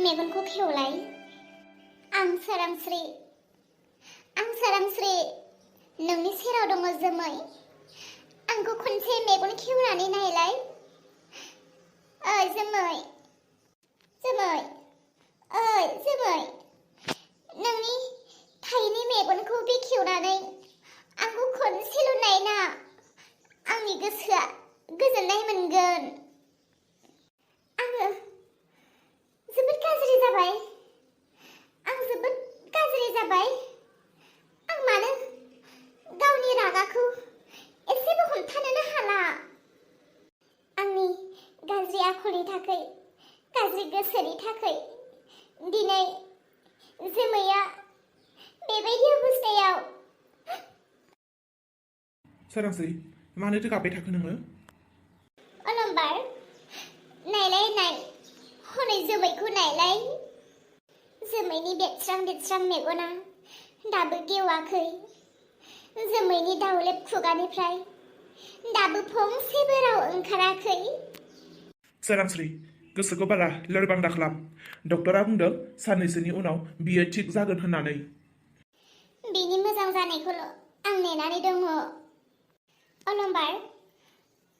मेगनखौ खेवलाय। आं सोरांस्रि नोंनि सेराव दङ जोमै। आंखौ खनसे मेगन खेवनानै नायलाय। ओइ जोमै, ओइ जोमै, नोंनि थाइनै मेगनखौ बेखेवनानै आंखौ खनसेल' नायना आंनि गोसोआ गोजोननाय मोनगोन। आङो जोबोद गाज्रि जाबाय। आं मानो गावनि रागाखौ एसेबो हमथानोनो हाला। आंनि गाज्रि आखलनि थाखाय, गाज्रि गोसोनि थाखाय दिनै जोमैया बेबायदि अबस्थायाव। सोरांस्रि, मानोथो गाबबाय थाखो नोङो? अलंबार, नायलाय, हनै जोमैखौ नायलाय। जोमैनि बेरस्रां मेगना दाबो गेवाखै। जोमैनि दावलेब खुगानिफ्राय दाबो फंसेबो राव ओंखाराखै। सोरांस्रि, गोसोखौ बारा लोरबां दाखालाम। डक्टरा बुंदों साननैसोनि उनाव बियो थिग जागोन होननानै। बिनि मोजां जानायखौल' आं नेनानै दङ। अलंबार,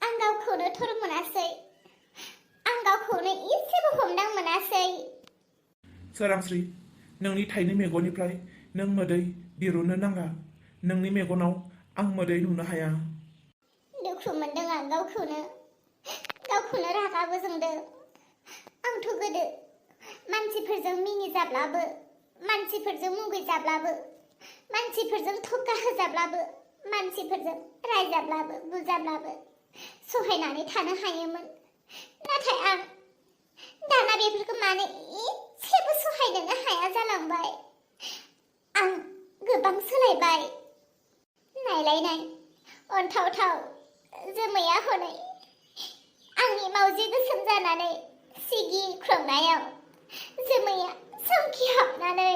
आं गावखौनो थर मोनासै। आं गावखौनो एसेबो हमदां मोनासै। सोरांस्रि, नोंनि थाइनै मेगननिफ्राय नों मोदै दिरुननो नाङा। नोंनि मेगनाव आं मोदै नुनो हाया। दुखु मोनदों आं गावखौनो रागाबो जोंदों। आंथ' गोदो मानसिफोरजों मिनिजाब्लाबो, मानसिफोरजों मुगैजाब्लाबो, मानसिफोरजों थक्का होजाब्लाबो, मानसिफोरजों रायजाब्लाबो बुजाब्लाबो सहायनानै थानो हायोमोन। नाथाय आं दाना बेफोरखौ मानो एसेबो सहायनोनो हाया जालांबाय। आं गोबां सोलायबाय। नायलाय, अनथावथाव जोमैया हनै आंनि मावजि गोसोम जानानै सिगि ख्रंनायाव जोमैया समखिहाबनानै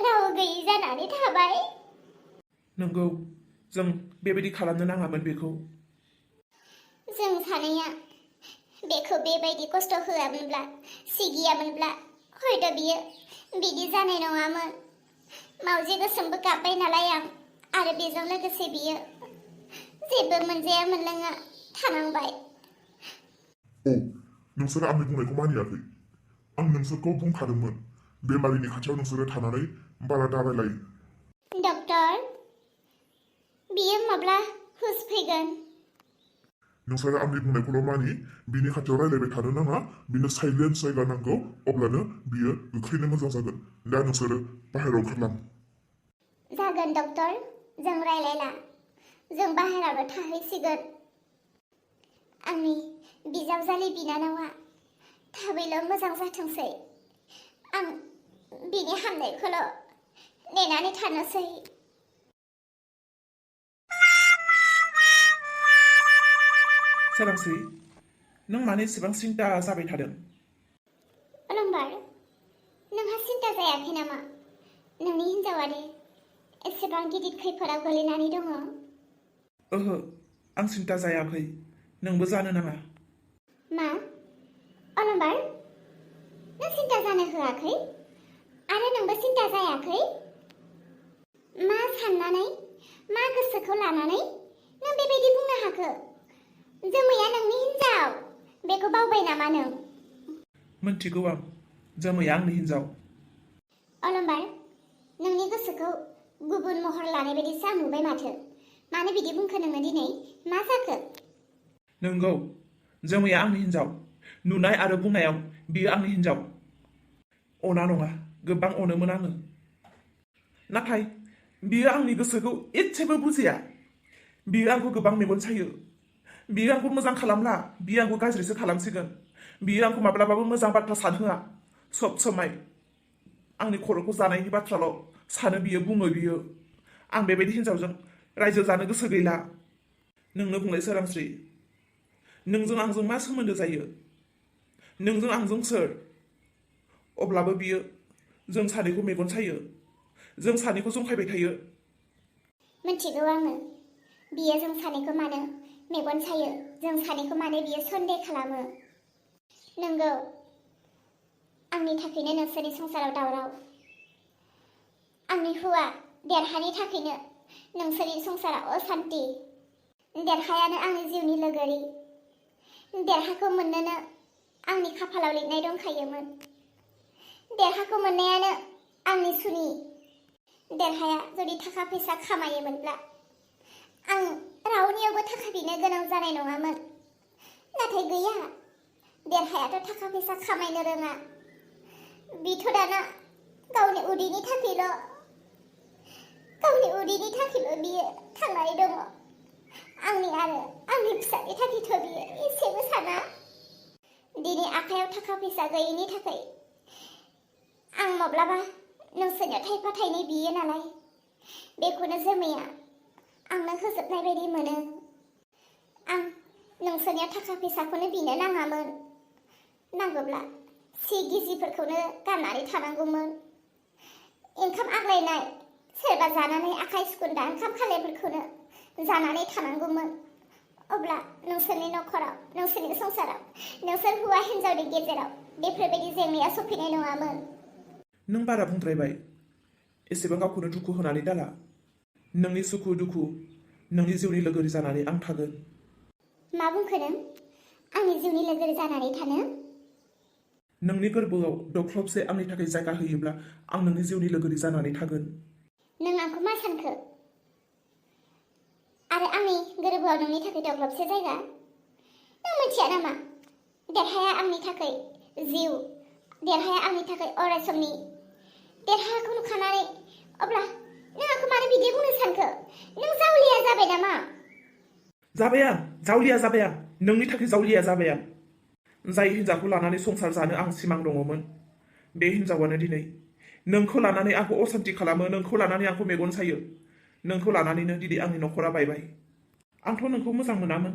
राव गैयि जानानै थाबाय। नंगौ, जों बेबायदि खालामनो नाङामोन बेखौ। जों सानैया बेखौ बेबायदि खस्थ' होआमोनब्ला, सिगियामोनब्ला हयथ' बियो बिदि जानाय नङामोन। मावजि गोसोमबो गाबबाय नालाय आं, आरो बेजों लोगोसे बियो जेबो मोनजाया मोनलोङा थानांबाय। नोंसोरो आंनि बुंनायखौ मानियाखै। आं नोंसोरखौ बुंखादोंमोन बेमारिनि खाथियाव नोंसोरो थानानै बारा दारायलाय। डक्टर, बियो माब्ला हुस फैगोन? नोंसोरो आंनि बुंनायखौल' मानि, बिनि खाथियाव रायलायबाय थानो नाङा। बिनो साइलेन्ट जायगा नांगौ, अब्लानो बियो गोख्रैनो मोजां जागोन। दा नोंसोरो बाहेरायाव ओंखारलां। जागोन डक्टर, जों रायलायला। जों बाहेरायावनो थाहैसिगोन। आंनि बिजावजालि बिनानावा थाबैल' मोजां जाथोंसै। आं बिनि हामनायखौल' नेनानै थानोसै। सोरांस्रि, नों मानो एसेबां सिन्था जाबाय थादों? अलंबार, नोंहा सिन्था जायाखै नामा? नोंनि हिन्जावा दे एसेबां गिदिर खैफोदाव गोलैनानै दङ। ओहो, आं सिन्था जायाखै। नोंबो जानो नाङा। मा? अलंबार, नों सिन्था जानो होआखै? आरो नोंबो सिन्था जायाखै? मा साननानै, मा गोसोखौ लानानै नों बेबायदि बुंनो हाखो? जोमैया नोंनि हिन्जाव, बेखौ बावबाय नामा नों? मोनथिगौ आं, जोमैया आंनि हिन्जाव। अलंबार, नोंनि गोसोखौ गुबुन महर लानाय बायदिसो आं नुबाय माथो। मानो बिदि बुंखो नोङो दिनै? मा जाखो? नंगौ, जोमैया आंनि हिन्जाव। नुनाय आरो बुंनायाव बियो आंनि हिन्जाव। अना नङा, गोबां अनोमोन आङो। नाथाय बियो आंनि गोसोखौ एसेबो बुजिया। बियो आंखौ गोबां मेगन सायो। बियो आंखौ मोजां खालामला, बियो आंखौ गाज्रिसो खालामसिगोन। बियो आंखौ माब्लाबाबो मोजां बाथ्रा सानहोआ। सब समाय आंनि खर'खौ जानायनि बाथ्राल' सानो बियो, बुङो बियो। आं बेबायदि हिन्जावजों रायजो जानो गोसो गैला। नोंनो बुंलाय सोरांस्रि, नोंजों आंजों मा सोमोन्दो जायो? नोंजों आंजों सोर? अब्लाबो बियो जों सानैखौ मेगन सायो, जों सानैखौ जंखायबाय थायो। मिथिगौ आङो, बियो जों सानैखौ मानो मेगन सायो, जों सानैखौ मानो बियो सन्देह खालामो। नंगौ, आंनि थाखायनो नोंसोरनि संसाराव दावराव आंनि हौवा देरहानि थाखायनो नोंसोरनि संसाराव असान्ति देरहायानो आंनि जिउनि लोगोरि देरहाखौ मोननोनो आंनि खाफालाव लिरनाय दंखायोमोन देरहाखौ मोननायानो आंनि सुनि देरहाया जुदि थाखा फैसा खामायोमोनब्ला आं रावनियावबो थाखा बिनो गोनां जानाय नङामोन नाथाय गैया देरहायाथ' थाखा फैसा खामायनो रोङा बिथ' दाना गावनि उदैनि थाखायल' बियो थांनानै दङ आंनि आरो आंनि फिसानि थाखायथ' बियो एसेबो साना दिनै आखायाव थाखा फैसा गैयैनि थाखाय आं माब्लाबा नोंसोरनियाव थाइफा थाइनै बियो नालाय बेखौनो जोमैया आंनो होजोबनाय बायदि मोनो आं नोंसोरनियाव थाखा फैसाखौनो बिनो नाङामोन नांगौब्ला सि गिजिफोरखौनो गाननानै थानांगौमोन ओंखाम आग्लायनाय सोरबा जानानै आखाइ सुखुन्दा ओंखाम खालायफोरखौनो जानानै थानांगौमोन अब्ला नोंसोरनि नखराव नोंसोरनि संसाराव नोंसोर हौवा हिन्जावनि गेजेराव बेफोरबायदि जेंनाया सफैनाय नङामोन नों बारा बुंद्रायबाय एसेबां गावखौनो दुखु होनानै दाला नोंनि सुखु दुखु नोंनि जिउनि लोगोरि जानानै आं थागोन मा बुंखो नों आंनि जिउनि लोगोरि जानानै थानो नोंनि गोरबोआव दख्लबसे आंनि थाखाय जायगा होयोब्ला आं नोंनि जिउनि लोगोरि जानानै थागोन नों आंखौ मा सानखो आरो आंनि गोरबोआव नोंनि थाखाय दख्लबसे जायगा नों मिथिया नामा देरहाया आंनि थाखाय जिउ देरहाया आंनि थाखाय अराय समनि देरहाखौ नुखानानै अब्ला नों आंखौ मानो बिदि बुंनो सानखो नों जावलिया जाबाय नामा जाबाय आं जावलिया जाबाय आं नोंनि थाखाय जावलिया जाबाय आं जाय हिन्जावखौ लानानै संसार जानो आं सिमां दङमोन बे हिन्जावानो दिनै नोंखौ लानानै आंखौ असान्ति खालामो नोंखौ लानानै आंखौ मेगन सायो नोंखौ लानानैनो दिनै आंनि नखरा बायबाय आंथ' नोंखौ मोजां मोनामोन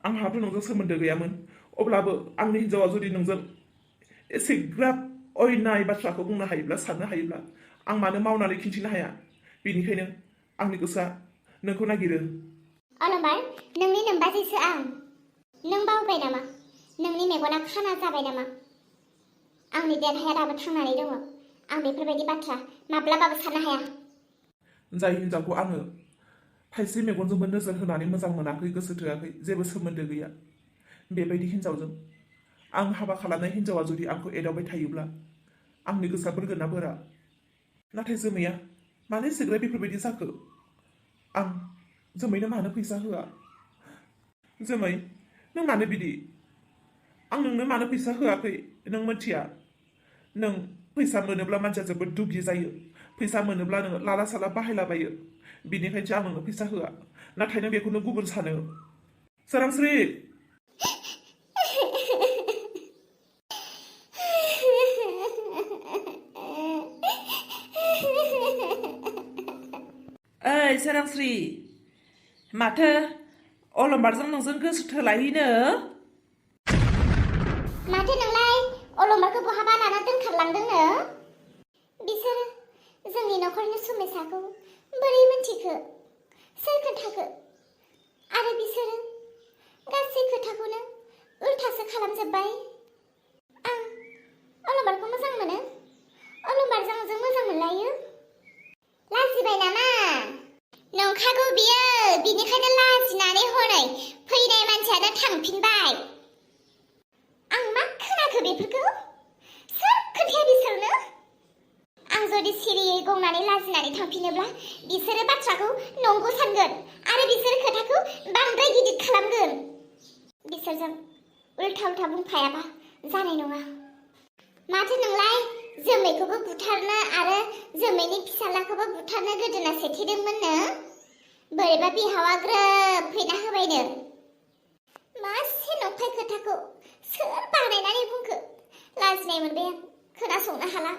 आंहाथ' नोंजों सोमोन्दो गैयामोन अब्लाबो आंनि हिन्जावा जुदि नोंजों एसेग्राब अयनाय बाथ्राखौ बुंनो हायोब्ला साननो हायोब्ला आं मानो मावनानै खिन्थिनो हाया बेनिखायनो आंनि गोसोआ नोंखौ नागिरो अलंबार नोंनि नोमबाजैसो आं नों बावबाय नामा नोंनि मेगना खाना जाबाय नामा आंनि देरहाया दाबो थांनानै दङ आं बेफोरबायदि बाथ्रा माब्लाबाबो साननो हाया जाय हिन्जावखौ आङो थाइसे मेगनजोंबो नोजोर होनानै मोजां मोनाखै गोसो थोआखै जेबो सोमोन्दो गैया बेबायदि हिन्जावजों आं हाबा खालामनाय हिन्जावा जुदि आंखौ एदावबाय थायोब्ला आंनि गोसोआ बोरगोन ना बोरा नाथाय जोमैया मानो एसेग्राब बेफोरबायदि जाखो आं जोमैनो मानो फैसा होआ जोमै नों मानो बिदि आं नोंनो मानो फैसा होआखै नों मिथिया नों फैसा मोनोब्ला मानसिया जोबोद दुगि जायो फैसा मोनोब्ला नोङो लाला साला बाहायलाबायो बिनिखायसो आं नोंनो फैसा होआ नाथाय नों बेखौनो गुबुन सानो सोरांस्रि ओइ सोरांस्रि माथो अलंबारजों नोंजों गोसो थोलायैनो माथो नोंलाय अलंबारखौ बहाबा लाना दोनखारलांदोंनो बिसोरो जोंनि नखरनि समयसाखौ बोरै मिन्थिखो सोर खोन्थाखो आरो बिसोरो गासै खोथाखौनो उल्थासो खालामजोब्बाय आं अलंबारखौ मोजां मोनो अलंबारजों आंजों मोजां मोनलायो लाजिबाय नामा नंखागौ बियो बिनिखायनो लाजिनानै हनै फैनाय मानसियानो थांफिनबाय आं मा खोनाखो बेफोरखौ सोर खोन्थाया बिसोरनो आं जुदि सिरियै गंनानै लाजिनानै थांफिनोब्ला बिसोरो बाथ्राखौ नंगौ सानगोन आरो बिसोर खोथाखौ बांद्राय गिदिर खालामगोन बिसोरजों उल्था उल्था बुंफायाबा जानाय नङा माथो नोंलाय जोमैखौबो बुथारनो आरो जोमैनि फिसालाखौबो बुथारनो गोदोना सेथेदोंमोननो बोरैबा बिहावा ग्रोब फैना होबायनो मासे नंखाय खोथाखौ सोर बानायनानै बुंखो लाजिनाय मोनबाय आं खोनासंनो हाला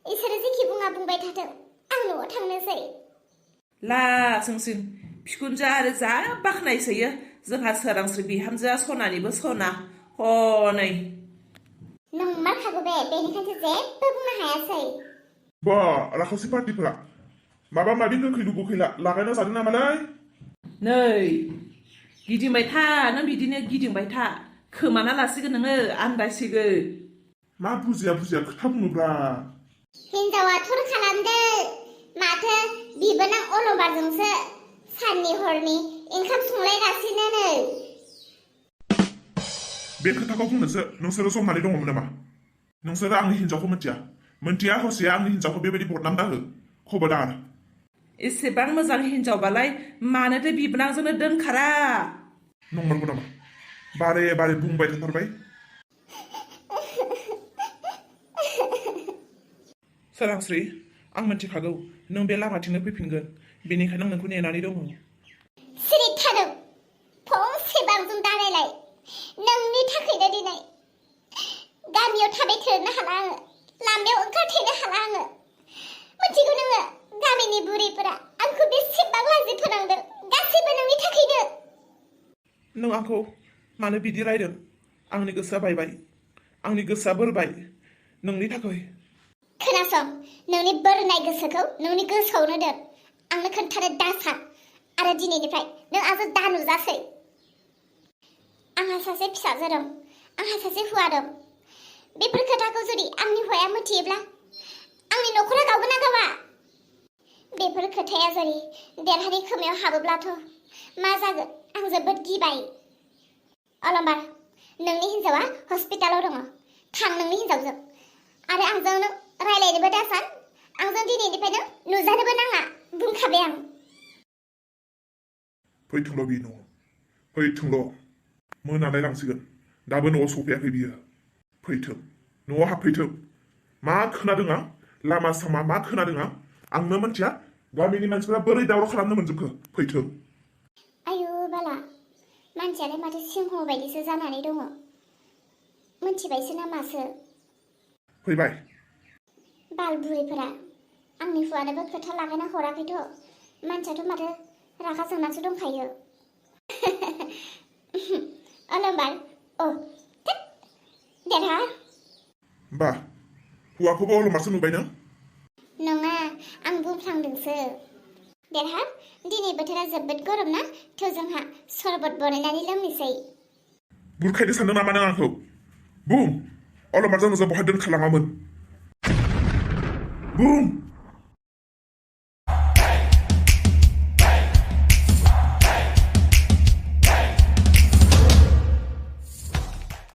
इसोरो जेखि बुङा बुंबाय थाथों आं न'आव थांनोसै लासोंसिं बिखुनजोआ आरो जा बाख्नायसोयो जोंहा सोरांस्रि बिहामजोआ सनानिबो सना हनै नंमारखागौ बे बेनिखायनो जेबो बुंनो हायासै बा राखासि पार्टिफोरा माबा माबि गोखै लुगैला लागायना जादों नामालाय नै गिदिंबाय था नों बिदिनो गिदिंबाय था खोमाना लासिगोन नोङो आन्दायसिगोन मा बुजिया खोथा बुङोब्रा हिन्जावा थुर खालामदो माथो बिबोनां अलंबारजोंसो साननि हरनि ओंखाम संलायगासिनो नै बे खोथाखौ बुंनोसो नोंसोरो जमनानै दङमोन नामा नोंसोरो आंनि हिन्जावखौ मोनथिया हसिया आंनि हिन्जावखौ बेबायदि बदनाम दाहो खबरदार एसेबां मोजां हिनजावबालाय मानोथो बिबोनांजोंनो दोनखारा नंमारगौ नामा बारे बुंबाय थाथारबाय सोरांस्रि आं मिन्थिखागौ नों बे लामाथिंनो फैफिनगोन बेनिखायनो आं नोंखौ नेनानै दङ सिरि थादों फंसे बांजों दारायलाय नोंनि थाखायनो दिनै गामियाव थाबाय थानो हाला आङो लामायाव ओंखारथेनो हाला आङो मिथिगौ नोङो गामिनि बुरैफोरा आंखौ बेसेबां लाजि फोनांदों गासैबो नोंनि थाखायनो नों आंखौ मानो बिदि रायदों आंनि गोसोआ बायबाय आंनि गोसोआ बोरबाय नोंनि थाखाय खोनासं नोंनि बोरनाय गोसोखौ नोंनि गोसोआवनो दोन आंनो खोन्थानो दासा आरो दिनैनिफ्राय नों आंजों दा नुजासै आंहा सासे फिसाजो दं आंहा सासे हौवा दं बेफोर खोथाखौ जुदि आंनि हौवाया मिथियोब्ला आंनि न'खरा गावगोन ना गावा बेफोर खोथाया जुदि देरहानि खोमायाव हाबोब्लाथ' मा जागोन आं जोबोद गिबाय अलंबार नोंनि हिन्जावा हस्पिटालाव दङ थां नोंनि हिन्जावजों आरो आंजों नों रायलायनोबो दासान आंजों दिनैनिफ्रायनो नुजानोबो नाङा बुंखाबाय आं फैथोंल' बि न'आव फैथोंल' मोनालाय लांसिगोन दाबो न'आव सफैयाखै बियो फैथों न'आव हाबफैथों मा खोनादों आं लामा सामा मा खोनादों आंनो मिन्थिया गामिनि मानसिफोरा बोरै दावराव खालामनो मोनजोबखो फैथों आयु बाला मानसियालाय माथो सिंह बायदिसो जानानै दङ मिथिबायसो नामासो फैबाय बाल बुरैफोरा आंनि हौवानोबो खोथा लागायना हराखैथ' मानसियाथ' माथो रागा जोंनासो दंखायो अलंबार देरहा बा हौवाखौबो अलंबारसो नुबाय नों नङा आं बुंफ्लांदोंसो देरहा दिनै बोथोरा जोबोद गरम ना थ' जोंहा सरबत बनायनानै लोंनोसै बुरखायनो सानदों नामा नों आंखौ बुं अलंबारजों नोंजों बहा दोनखालाङामोन बुं